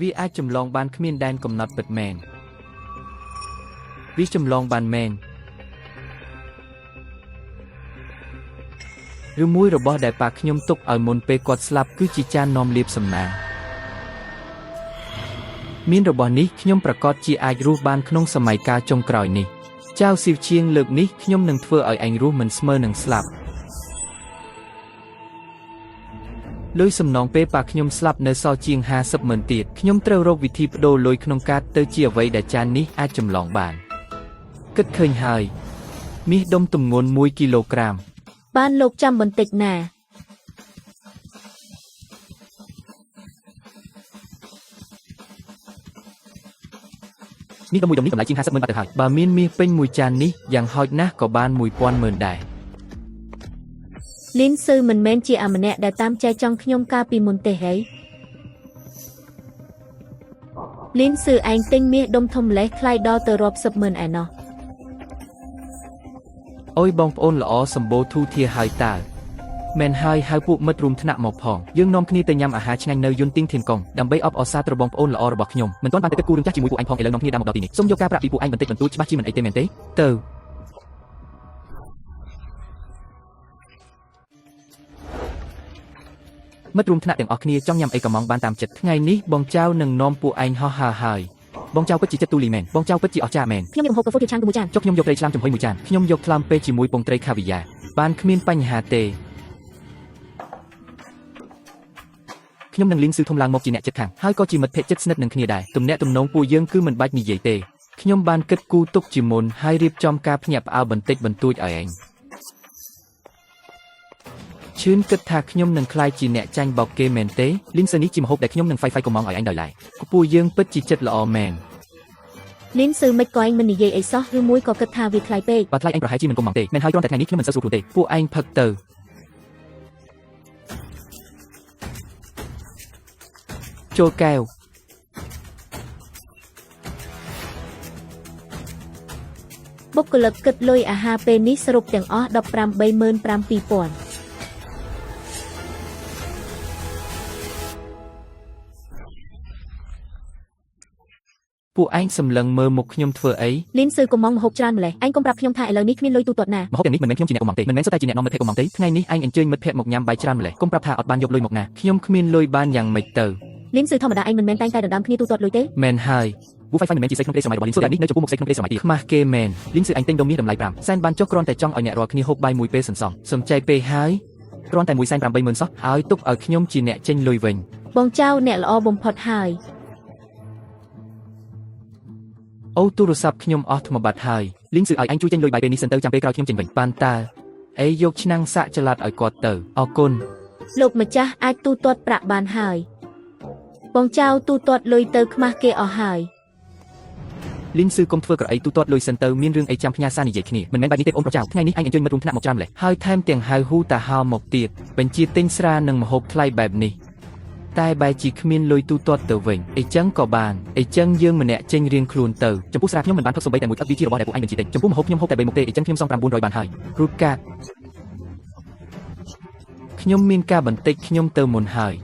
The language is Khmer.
វាអាចចម្លងបានគ្មានដែនកំណត់ពិតមែនវាចម្លងបានមែនឬមួយរបស់ដែលប៉ាខ្ញុំទុកឲ្យមុនពេលគាត់ស្លាប់គឺជាចាននាំលាភសំណាងមានរបស់នេះខ្ញុំប្រកាសជាអាចរស់បានក្នុងសម័យកាលចុងក្រោយនេះចៅស៊ីវឈៀងលើកនេះខ្ញុំនឹងធ្វើឲ្យឯងរស់មិនស្មើនឹងស្លាប់លុយសំណងពេលប៉ាខ្ញុំស្លាប់នៅសល់ជាង50ម៉ឺនទៀតខ្ញុំត្រូវរកវិធីបដូរលុយក្នុងកាតទៅជាអ្វីដែលចាននេះអាចចម្លងបានគិតឃើញហើយមាសដុំទម្ងន់1គីឡូក្រាម បានលោកចាំបន្តិចណា នេះដុំមួយដុំនេះតម្លៃជាង50ម៉ឺនបាត់ទៅហើយបើមានមាសពេញមួយចាននេះយ៉ាងហោចណាស់ក៏បាន1000ម៉ឺនដែរ លីនស៊ឺមិនមែនជាអាម្នាក់ដែលតាមចែចង់ខ្ញុំកាលពីមុនទេហីលីនស៊ឺឯងទិញមាសដុំធំម្លេះថ្លៃដល់ទៅរាប់សិបម៉ឺនឯណោះ អូយបងប្អូនល្អសម្បូរធូធាហើយតើមែនហើយហៅពួកមិត្តរួមថ្នាក់មកផងយើងនាំគ្នាទៅញ៉ាំអាហារឆ្ងាញ់នៅយុនទីងធៀនកុងដើម្បីអបអរសាទរបងប្អូនល្អរបស់ខ្ញុំមិនទាន់បានទៅគិតគូររឿងចាស់ជាមួយពួកឯងផងឥឡូវនាំគ្នាដើរមកដល់ទីនេះសូមយកការប្រាក់ពីពួកឯងបន្តិចបន្តួចច្បាស់ជាមិនអីទេមែនទេទៅមិត្តរួមថ្នាក់ទាំងអស់គ្នាចង់ញ៉ាំអីក៏ម៉ងបានតាមចិត្តថ្ងៃនេះបងចៅនឹងនាំពួកឯងហោះហើរហើយបងចៅពិតជាចិត្តទូលីមែនបងចៅពិតជាអស្ចារ្យមែន ខ្ញុំយកម្ហូបកាហ្វេឆាងទៅមួយចាន ចុះខ្ញុំយកត្រីឆ្លាមចំហុយមួយចានខ្ញុំយកថ្លើមពេជាមួយពងត្រីខាវីយ៉ាបានគ្មានបញ្ហាទេខ្ញុំនឹងលីនស៊ឺធំឡើងមកជាអ្នកចិត្តខាងហើយក៏ជាមិត្តភក្តិជិតស្និទ្ធនឹងគ្នាដែរទំនាក់ទំនងពួកយើងគឺមិនបាច់និយាយទេខ្ញុំបានគិតគូរទុកជាមុនហើយរៀបចំការភ្ញាក់ផ្អើលបន្តិចបន្តួចឲ្យឯងឈឿនគិតថាខ្ញុំនឹងក្លាយជាអ្នកចាញ់បោកគេមែនទេលីនស៊ឺនេះជាម្ហូបដែលខ្ញុំនឹងហ្វៃហ្វៃកំងឲ្យឯងដោយឡែកពួកយើងពិតជាចិត្តល្អមែន លីនស៊ឺមិនក៏ឯងមិននិយាយអីសោះឬមួយក៏គិតថាវាថ្លៃពេក បើថ្លៃឯងប្រហែលជាមិនគុំមកទេមែនហើយគ្រាន់តែថ្ងៃនេះខ្ញុំមិនសូវស្រួលខ្លួនទេពួកឯងផឹកទៅចូលកែវ បុគ្គលិកគិតលុយអាហារពេលនេះសរុបទាំងអស់185,000 ពួកឯងសម្លឹងមើលមុខខ្ញុំធ្វើអី លីនស៊ឺកុំម៉ងម្ហូបច្រើនម្លេះឯងកុំប្រាប់ខ្ញុំថាឥឡូវនេះគ្មានលុយទូទាត់ណា ម្ហូបទាំងនេះមិនមែនខ្ញុំជាអ្នកកុំមកទេមិនមែនសុទ្ធតែជាអ្នកនាំមិត្តភក្តិកុំមកទេថ្ងៃនេះឯងអញ្ជើញមិត្តភក្តិមកញ៉ាំបាយច្រើនម្លេះកុំប្រាប់ថាអត់បានយកលុយមកណាខ្ញុំគ្មានលុយបានយ៉ាងម៉េចទៅ លីនស៊ឺធម្មតាឯងមិនមែនតែងតែដណ្ដើមគ្នាទូទាត់លុយទេ មែនហើយវូហ្វៃហ្វៃមិនមែនជាស្អីក្នុងក្តីសម័យរបស់លីនស៊ឺបែបនេះនៅចំពោះមុខស្អីក្នុងក្តីសម័យទៀតខ្មាស់គេមែនលីនស៊ឺឯងទិញដុំមាសតម្លៃ5សែនបានចុះគ្រាន់តែចង់ឲ្យអ្នករាល់គ្នាហូបបាយមួយពេលសន្សំសំចៃពេលហើយគ្រាន់តែ180,000សោះហើយទុកឲ្យខ្ញុំជាអ្នកចេញលុយវិញ បងចៅអ្នកល្អបំផុតហើយ អូទូរស័ព្ទខ្ញុំអស់ថ្មបាត់ហើយលីងស៊ឺឲ្យអញជួយចេញលុយបាយពេលនេះសិនទៅចាំពេលក្រោយខ្ញុំចេញវិញបានតើអីយកឆ្នាំងសាក់ចល័តឲ្យគាត់ទៅអរគុណ លោកម្ចាស់អាចទូទាត់ប្រាក់បានហើយបងចៅទូទាត់លុយទៅខ្មាស់គេអស់ហើយ លីនស៊ឺកុំធ្វើក្រអីទូទាត់លុយសិនទៅមានរឿងអីចាំផ្ញើសារនិយាយគ្នាមិនមែនបែបនេះទេអូនប្រុសចៅថ្ងៃនេះអញអញ្ជើញមិត្តរួមថ្នាក់មកច្រើនម្លេះហើយថែមទាំងហៅហ៊ូតាហោមកទៀតបញ្ជាទិញស្រានិងម្ហូបថ្លៃបែបនេះតែបែរជាគ្មានលុយទូទាត់ទៅវិញអីចឹងក៏បានអីចឹងយើងម្នាក់ចេញរៀងខ្លួនទៅចំពោះស្រាខ្ញុំមិនបានផឹកសំបីតែមួយទឹកវាជារបស់ដែលពួកឯងបញ្ជាទិញចំពោះម្ហូបខ្ញុំហូបតែ3មុខទេអីចឹងខ្ញុំសង900បានហើយរូតកាតខ្ញុំមានការបន្តិចខ្ញុំទៅមុនហើយ